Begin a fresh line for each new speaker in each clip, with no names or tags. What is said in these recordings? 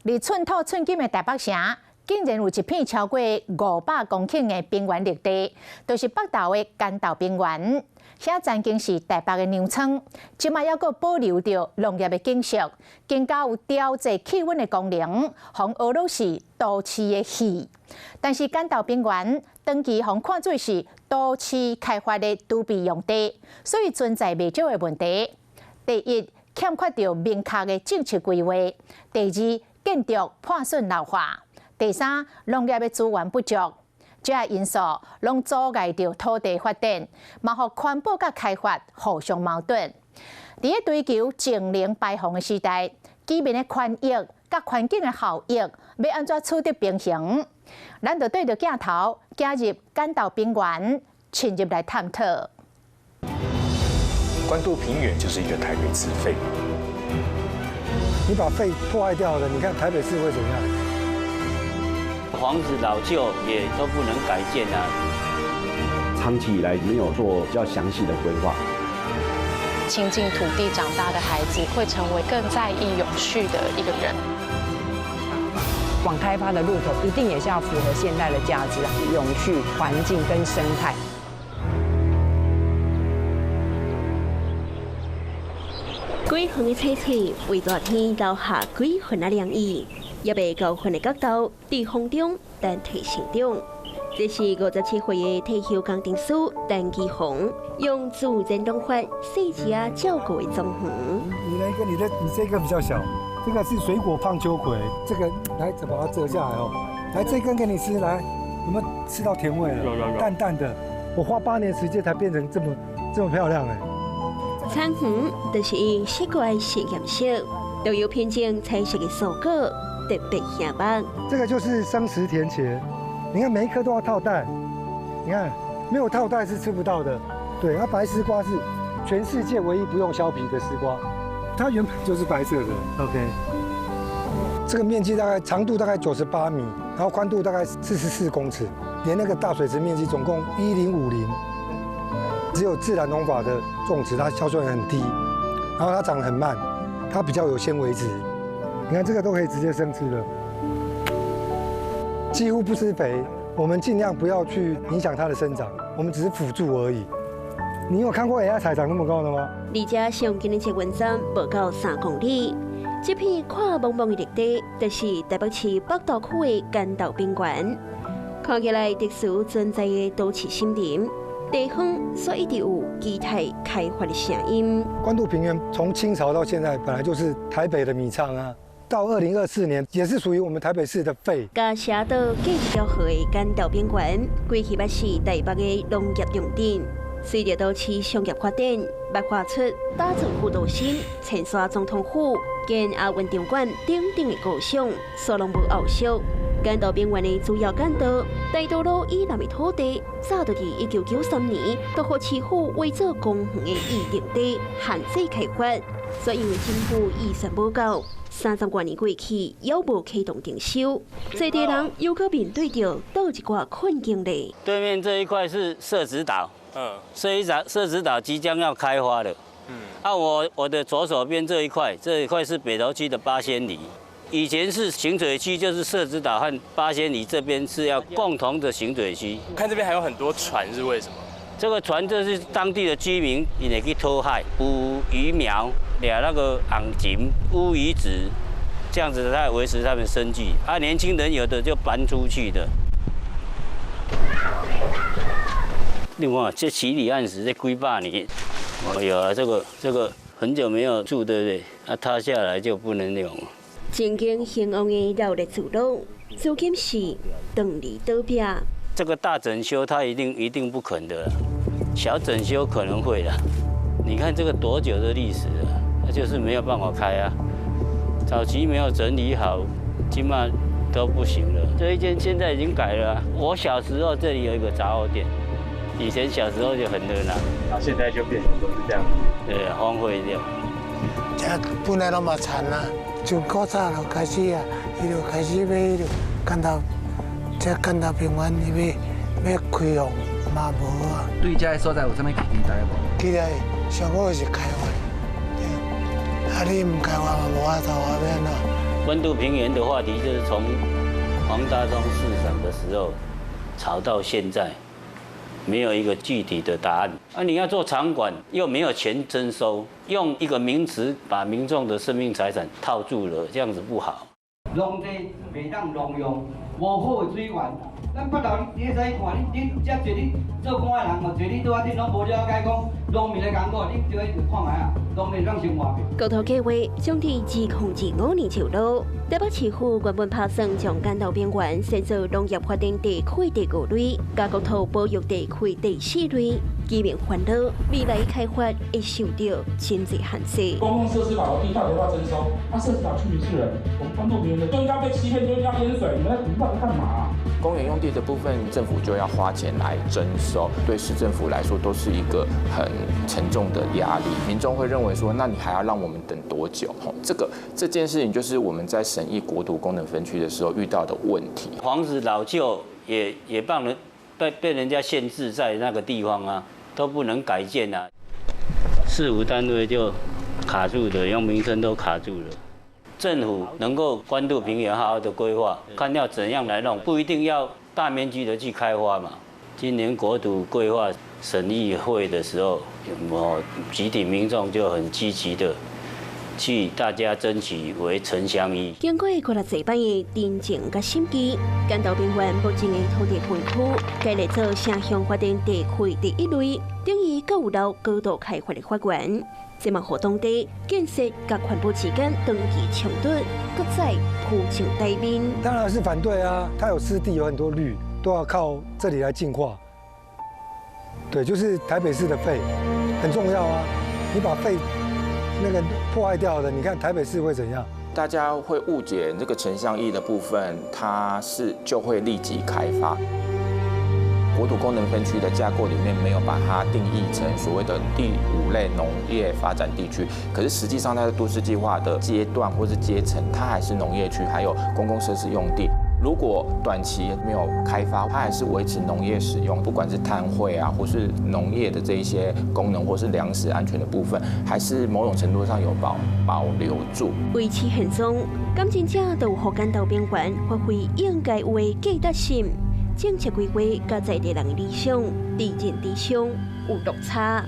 佇寸土寸金的台北城，竟然有一片超過500公頃的平原綠地，就是北投的關渡平原。遐曾經是台北的糧倉，這馬猶閣保留著農業的景色，更加有調節氣溫的功能，予俄羅是都市的肺。但是關渡平原長期予看做是都市開發的儲備用地，所以存在袂少的問題。第一，欠缺著明確的政策規劃；第二，建築破損老化；第三，農業的資源不足。這些因素攏阻礙著土地發展，嘛予環保佮開發互相矛盾。佇咧追求淨零排放的時代，居民的權益佮環境的效益，欲按怎取得平衡？咱就對著鏡頭，走入關渡平原，深入來探討。
關渡平原就是一個台北之肺。
你把肺破壞掉了，你看台北市會怎樣？
房子老舊也都不能改建啊。
長期以來沒有做比較詳細的規劃。
親近土地長大的孩子，會成為更在意永續的一個人。
往開發的路頭，一定也是要符合現代的價值，永續、環境跟生態。
幾分的青翠，為熱天留下幾分的涼意，猶未夠分的角度，佇風中等待成長。這是57歲的退休工程師陳基宏，用自然農法細緻仔照顧的莊園。
你來一個，你的你這個比較小，這個是水果胖秋葵，這個來，再把它折下來哦。來，這根給你吃，來，有沒有吃到甜味了？
有有有，
淡淡的。我花8年時間才變成這麼這麼漂亮哎。
田園就是伊習慣實驗室，都有品種採食的蔬果特別顯目。
這個就是生食甜茄，你看每一顆都要套袋，你看沒有套袋是吃不到的。對，它白絲瓜是全世界唯一不用削皮的絲瓜，它原本就是白色的。OK，這個面積大概長度大概98米，然後寬度大概44公尺，連那個大水池面積總共1050。只有自然農法的種植，它硝酸鹽很低，然後它長得很慢，它比較有纖維質。你看這個都可以直接生吃的，幾乎不施肥，我們盡量不要去影響它的生長，我們只是輔助而已。你有看過 AI 菜長那麼高的嗎？
離這上近的捷運站無夠3公里，這片闊茫茫的綠地，就是台北市北投區的關渡平原。看起來特殊存在的都市森林。地方所以一直有期待開發的聲音。
關渡平原從清朝到現在，本來就是台北的米倉啊。到2024年，也是屬於我們台北市的肺。
佮社島隔一條河的關渡平原，過去捌是台北的農業重鎮。隨著都市商業發展，捌畫出打造副都心、前沙總統府、建亞運場館等等的構想，煞攏無後續。關渡平原的主要幹道大道路以南的土地，早就佇1993年，都予市府劃做公園的預定地，限制開發。所以因為政府預算無夠，30多年過去，猶無啟動徵收，在地人猶閣面對著佗一寡困境咧。
對面這一塊是社子島，社子島即將要開發了。啊，我的左手邊這一塊，這一塊是北投區的八仙里。以前是行水區，就是社子島和八仙里這邊是要共同的行水區。
看這邊還有很多船，是為什麼？
這個船就是當地的居民，𪜶會去討海，有魚苗，掠那個紅鱘、烏魚子，這樣子來維持他們生計。啊，年輕人有的就搬出去的。另外，這起里岸時這幾百年，有啊，這個很久沒有住，對不對？啊，塌下來就不能用。
曾經興旺的老熱聚落，如今是斷離倒壁。
這個大整修，他一定一定不肯的，小整修可能會的。你看這個多久的歷史了，那就是沒有辦法開啊。早期沒有整理好，起碼都不行了。這一間現在已經改了。我小時候這裡有一個雜貨店，以前小時候就很熱鬧，
然後現在就變成都是這樣，
對，荒廢掉。
這本來攏嘛田啊。從古早就開始啊，伊就開始欲彼個關渡，這關渡平原伊欲欲開放嘛無啊。
對這个所在有啥物期待無？
期待上好是開發，對。啊，你毋開發嘛無法度啊，欲按怎？
关渡平原的话题就是从黄大中市长的时候吵到现在，没有一个具体的答案。啊，你要做场馆又没有钱征收，用一个名词把民众的生命财产套住了，这样子不好。
农地袂当农用，无好的水源。咱北投你会使看，你你遮坐你做官的人哦，坐你桌仔顶拢无了解讲农民的艰苦，你就去看觅啊，农民拢生活。
国土计划将伫2025年上路，台北市府原本打算将关渡平原设做农业发展地区第五类，佮国土保育地区第四类，居民烦恼未来开发会受到真济限制。
公共设施保留地到底要不要征收？啊，涉及到居民是人，我们关渡平原的就应该被欺骗，就应该淹水，你们到底干嘛？
公园用地的部分，政府就要花钱来征收，对市政府来说都是一个很沉重的压力。民众会认为说，那你还要让我们等多久？这件事情就是我们在审议国土功能分区的时候遇到的问题。
房子老旧也帮人被人家限制在那个地方啊，都不能改建啊。市府单位就卡住的，用名称都卡住了。政府能够关渡平原好好的规划，看要怎样来弄，不一定要大面积的去开发嘛。今年国土规划审议会的时候，我集体民众就很积极的去大家争取为城乡一。
经过几若济摆的陈情佮审议，关渡平原目前的土地分区，改列做城乡发展地区第一类，等于阁有留高度开发的发源。这嘛予当地建设佮环保之间长期冲突，阁再浮上台面。
当然是反对啊！它有湿地，有很多绿，都要靠这里来净化。对，就是台北市的肺，很重要啊！你把肺那个破坏掉了，你看台北市会怎样？
大家会误解这个城乡一的部分，它是就会立即开发。国土功能分区的架构里面没有把它定义成所谓的第五类农业发展地区，可是实际上它在都市计划的阶段或是阶层，它还是农业区，还有公共设施用地。如果短期没有开发，它还是维持农业使用，不管是碳汇啊，或是农业的这一些功能，或是粮食安全的部分，还是某种程度上有保留住。
维持现状，敢真正就有予关渡平原发挥应该有的价值性？政策规划佮在地人的理想，伫认知上有落差。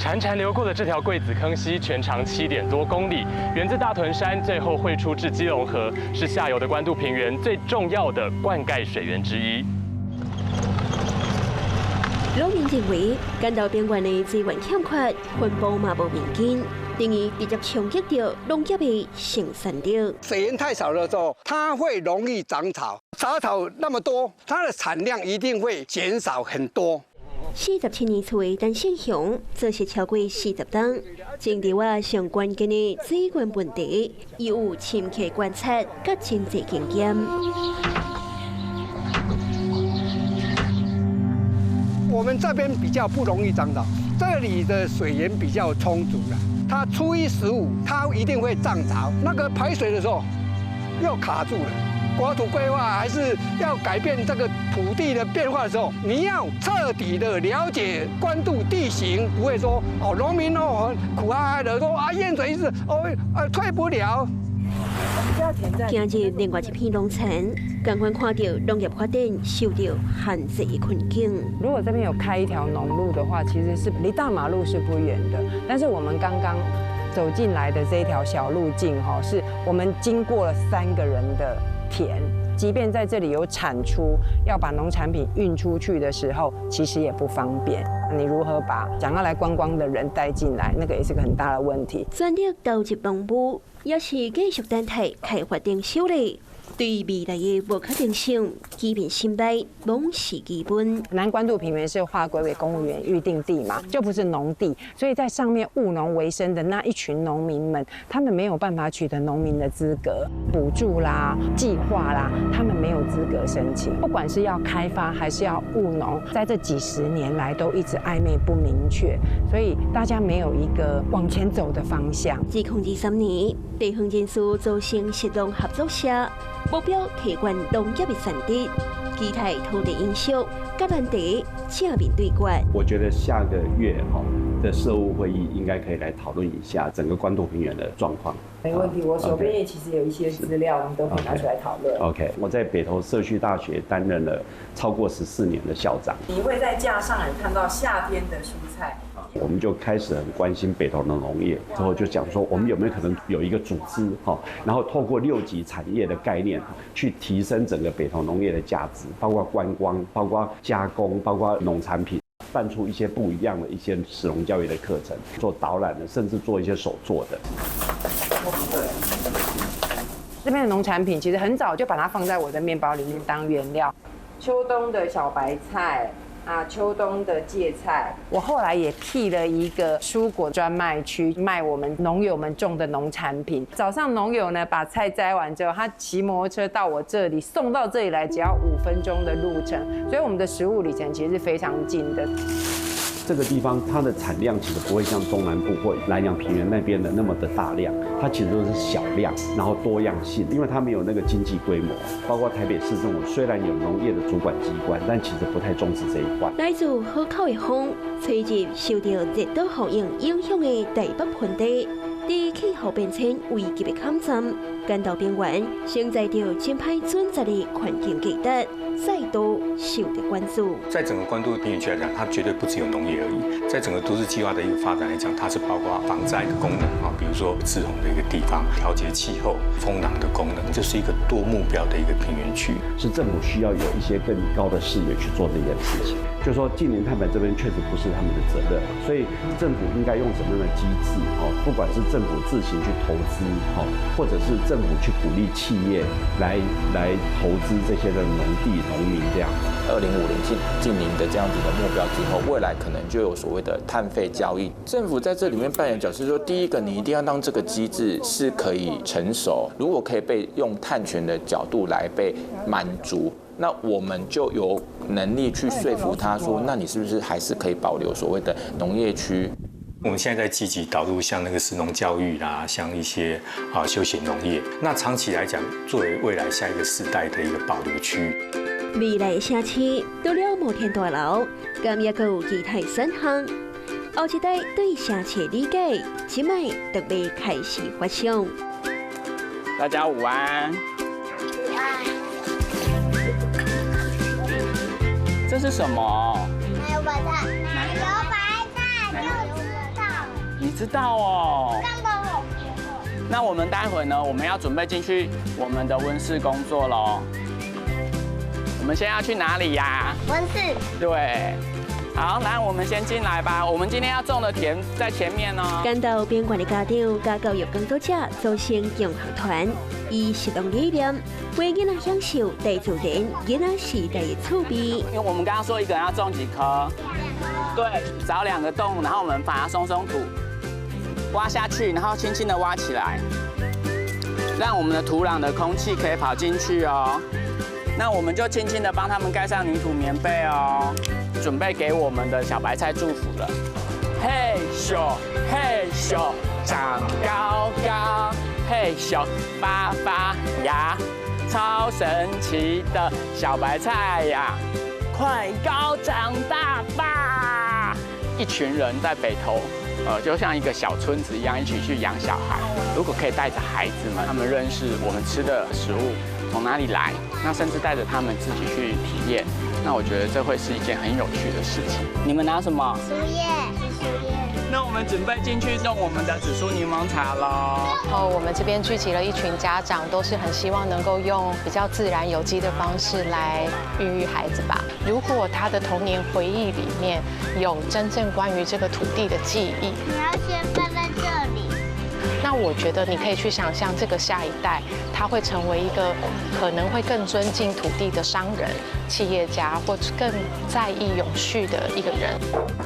潺潺流过的这条桂子坑溪，全长7点多公里，源自大屯山，最后汇出至基隆河，是下游的关渡平原最重要的灌溉水源之一。
农民认为，关渡平原的资源欠缺，分布嘛无平均，等于直接冲击到农业的生产力。
水源太少的时候，它会容易长草，杂草那么多，它的产量一定会减少很多。
47年厝的陈胜雄，做事超过40冬，针对我上关键的水源问题，伊有深刻观察佮真济经验。
我们这边比较不容易长草，这里的水源比较充足了。它初一十五，它一定会涨潮，那个排水的时候又卡住了。国土规划还是要改变这个土地的变化的时候，你要彻底的了解关渡地形，不会说哦，农民哦苦哈哈的说啊，淹水是哦退不了。
行入另外一片农田，仝款看到农业发展受到限制的困境。
如果这边有开一条农路的话，其实是离大马路是不远的。但是我们刚刚走进来的这一条小路径，哈，是我们经过了三个人的田，即便在这里有产出，要把农产品运出去的时候，其实也不方便。你如何把想要来观光的人带进来，那个也是个很大的问题。
全力投入农务，也是继续等待开发征收咧。对未来的不确定性，居民心内拢是疑问。
南关渡平原是划归为公务员预定地嘛，就不是农地，所以在上面务农为生的那一群农民们，他们没有办法取得农民的资格、补助啦、计划啦，他们没有资格申请。不管是要开发还是要务农，在这几十年来都一直暧昧不明确，所以大家没有一个往前走的方向。
2023年，地方人士组成食农合作社。目标提悬农业的产值，期待土地永续，佮难题正面对决。
我觉得下个月哈，这的社务会议应该可以来讨论一下整个关渡平原的状况。
没问题，我手边也其实有一些资料，我们都可以拿出来讨论。
OK，我在北投社区大学担任了超过14年的校长。
你会在架上有看到夏天的蔬菜。
我们就开始很关心北投的农业，之后就讲说，我们有没有可能有一个组织哈，然后透过六级产业的概念，去提升整个北投农业的价值，包括观光、包括加工、包括农产品，办出一些不一样的一些食农教育的课程，做导览的，甚至做一些手作的。
这边的农产品其实很早就把它放在我的面包里面当原料，秋冬的小白菜。啊，秋冬的芥菜，我后来也辟了一个蔬果专卖区，卖我们农友们种的农产品。早上农友呢把菜摘完之后，他骑摩托车到我这里，送到这里来只要5分钟的路程，所以我们的食物里程其实是非常近的。
这个地方它的产量其实不会像中南部或南洋平原那边的那么的大量，它其实都是小量，然后多样性，因为它没有那个经济规模。包括台北市政府虽然有农业的主管机关，但其实不太重视这一块。
来自河口的风，吹入受到热岛效应影响的台北盆地，伫气候变迁危急的坎站，关渡平原承载著减排准则的环境价值，再度受到关注。
在整个关渡平原区来讲，它绝对不只有农业而已。在整个都市计划的一个发展来讲，它是包括防灾的功能啊，比如说滞洪的一个地方，调节气候、风廊的功能，这是一个多目标的一个平原区。
是政府需要有一些更高的视野去做这件事情。就说净零碳排这边确实不是他们的责任，所以政府应该用什么样的机制？哦，不管是政府自行去投资，哦，或者是政府去鼓励企业来投资这些的农地、农民这样。
2050净零的这样子的目标之后，未来可能就有所谓的碳费交易。政府在这里面扮演角色，说第一个，你一定要让这个机制是可以成熟，如果可以被用碳权的角度来被满足，那我们就有能力去说服他说，那你是不是还是可以保留所谓的农业区？
我们现在在积极导入像那个食农教育啦，像一些休闲农业，那长期来讲，作为未来下一个世代的一个保留区。
未来的城市除了摩天大楼，敢犹阁有其他选项？后一代对城市理解，这摆特别开始发想。
大家午安。
午安。
这是什么？
奶油白菜。奶油白菜就知道。
你知道哦。
刚刚有学过。
那我们待会呢，我们要准备进去我们的温室工作喽。我们现在要去哪里呀？
温室。
对。好，来，我们先进来吧。我们今天要种的田在前面哦。
关渡平原的家长佮教育工作者组成共学团，以食农理念，陪囡仔享受大自然囡仔时代的趣味。
因为我们刚刚说一个人要种几棵？对，找两个洞，然后我们把它松松土，挖下去，然后轻轻的挖起来，让我们的土壤的空气可以跑进去哦。那我们就轻轻的帮他们盖上泥土棉被哦。准备给我们的小白菜祝福了。嘿咻嘿咻，长高高，嘿咻发发芽，超神奇的小白菜呀，快高长大吧！一群人在北投，就像一个小村子一样，一起去养小孩。如果可以带着孩子们，他们认识我们吃的食物从哪里来，那甚至带着他们自己去体验，那我觉得这会是一件很有趣的事情。你们拿什么？
树叶，紫苏叶。
那我们准备进去弄我们的紫苏柠檬茶喽。
哦，我们这边聚集了一群家长，都是很希望能够用比较自然有机的方式来孕育孩子吧。如果他的童年回忆里面有真正关于这个土地的记忆，
你要先放在这里。
那我觉得你可以去想象，这个下一代他会成为一个可能会更尊敬土地的商人、企业家，或更在意永续的一个人。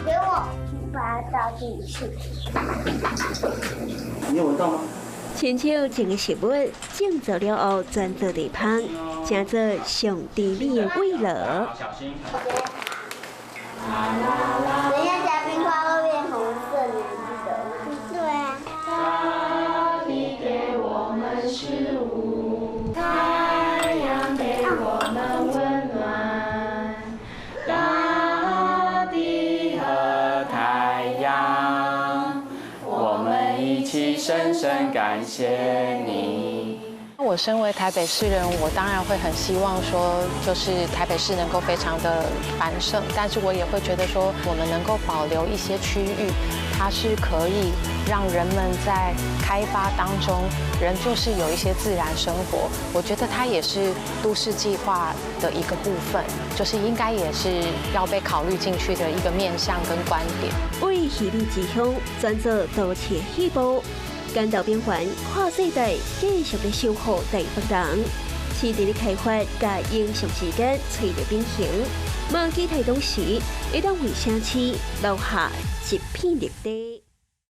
给我把它倒进去。
你有闻到吗？
亲手种的食物，种做了后转做地芳，成做上甜美的味乐。
小心。
等一下加冰块会变红色，你还记得吗？对啊。
大地给我们食物，太阳给我們溫暖，大地和太陽。
深感謝你。
我身為台北市人，我當然會很希望說，就是台北市能夠非常的繁盛，但是我也會覺得說，我們能夠保留一些區域，它是可以讓人們在開發當中，仍舊是有一些自然生活。我覺得它也是都市計劃的一個部分，就是應該也是要被考慮進去的一個面向跟觀點。
為魚米之鄉轉做都市起步。關渡平原跨世代繼續咧守護台北人，市地的開發佮永續之間取得平衡。馬基台東時，會當為城市留下一片綠地。